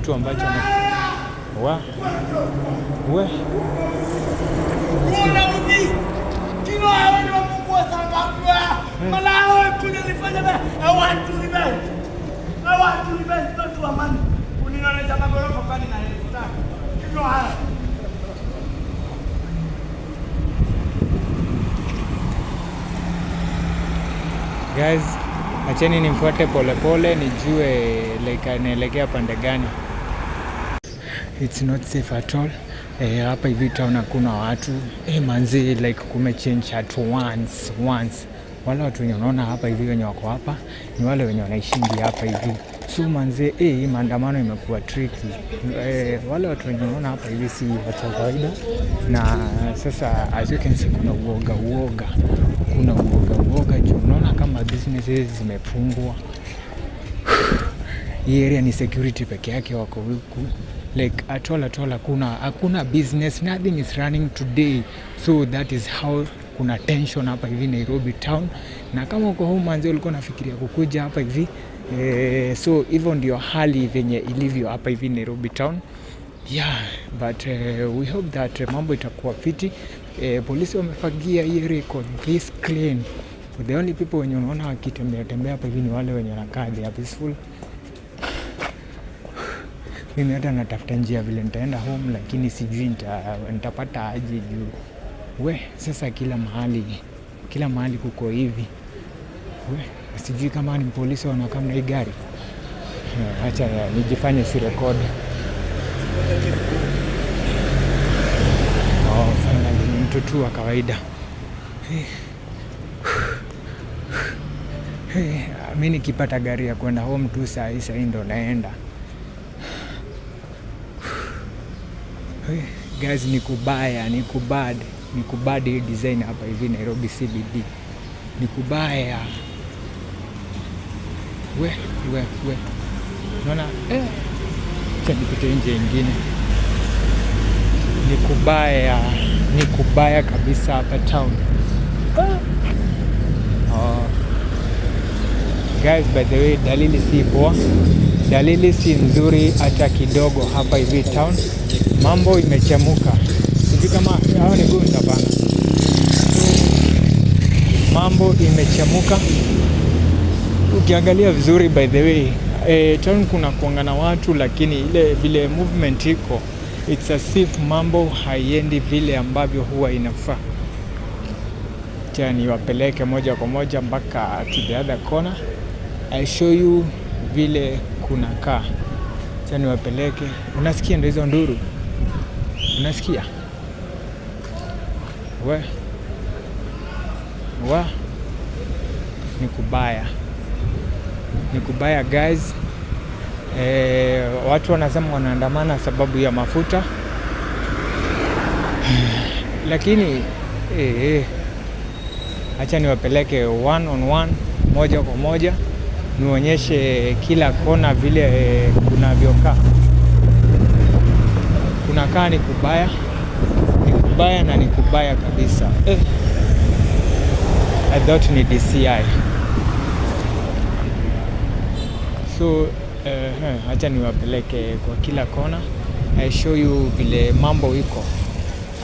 Kitu ambacho wa we guys, acheni nimfuate polepole nijue like anaelekea pande gani. It's not safe at all. Hapa hivi town hakuna watu, manzi, like kumechange at once once. Wale watu wenye unaona hapa hivi wenye wako hapa ni wale wenye wanaishingi hapa hivi. So manze, hii maandamano imekuwa tricky. Wale watu wenye unaona hapa hivi si watu wa kawaida, na sasa as you can see kuna uoga uoga, kuna uoga uoga juu unaona kama businesses zimefungwa. Hii area ni security peke yake wako huku, like at all at all, hakuna business, nothing is running today, so that is how kuna tension hapa hivi Nairobi town. Na kama uko home manze, ulikuwa unafikiria kukuja hapa hivi, so hivyo ndio hali venye ilivyo hapa hivi Nairobi town. Yeah, but we hope that mambo itakuwa fiti. Polisi wamefagia hii area, iko this clean. The only people wenye unaona wakitembea tembea hapa hivi ni wale wenye wanakaa, they are peaceful. Mimi hata natafuta njia vile nitaenda home, lakini sijui nitapata aje juu we sasa kila mahali kuko hivi. We sijui kama ni polisi wanakaa na hii gari. Acha nijifanye si record. Oh, finally ni mtu tu wa kawaida. Hey. Hey, mi nikipata gari ya kwenda home tu saa hii, saa hii ndo naenda. Hey, guys, ni kubaya, ni kubad, ni kubad hii design hapa hivi Nairobi CBD. Ni kubaya. We, we, we. Naona acha nipite nje ingine. Ni kubaya, ni kubaya kabisa hapa town. Ah. Oh. Guys, by the way, dalili si poa, dalili si nzuri hata kidogo hapa hivi town. Mambo imechemuka, sijui kama hao ni goons, hapana. Mambo imechemuka. Ukiangalia vizuri, by the way, town kuna kuanga na watu, lakini ile vile movement iko, it's as if mambo haiendi vile ambavyo huwa inafaa. Acha niwapeleke moja kwa moja mpaka to the other corner. I show you vile kunakaa. Acha niwapeleke. Unasikia ndo hizo nduru? Unasikia? We wa ni kubaya, ni kubaya guys. Watu wanasema wanaandamana sababu ya mafuta, lakini acha niwapeleke one on one, moja kwa moja, nionyeshe kila kona vile kunavyokaa. Kunakaa ni kubaya, ni kubaya na ni kubaya kabisa. I thought ni DCI. So acha niwapeleke kwa kila kona, I show you vile mambo iko.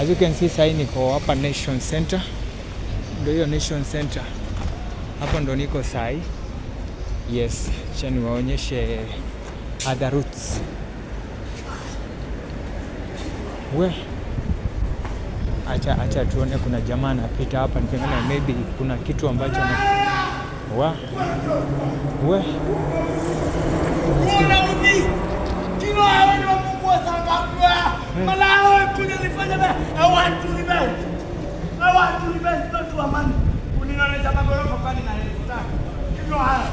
As you can see, sahii niko hapa Nation Center, ndio hiyo Nation Center, hapo ndo niko sahi. Yes, acha niwaonyeshe other routes. We acha tuone, kuna jamaa anapita hapa, pengine maybe kuna kitu ambacho na wa we I want to revenge. I want to revenge, not to amani. Uninaonyesha magorofa kwani na 3,000. Hivyo haya.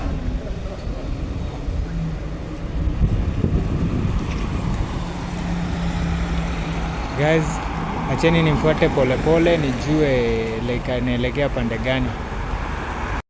Guys, acheni nimfuate polepole nijue like anaelekea pande gani.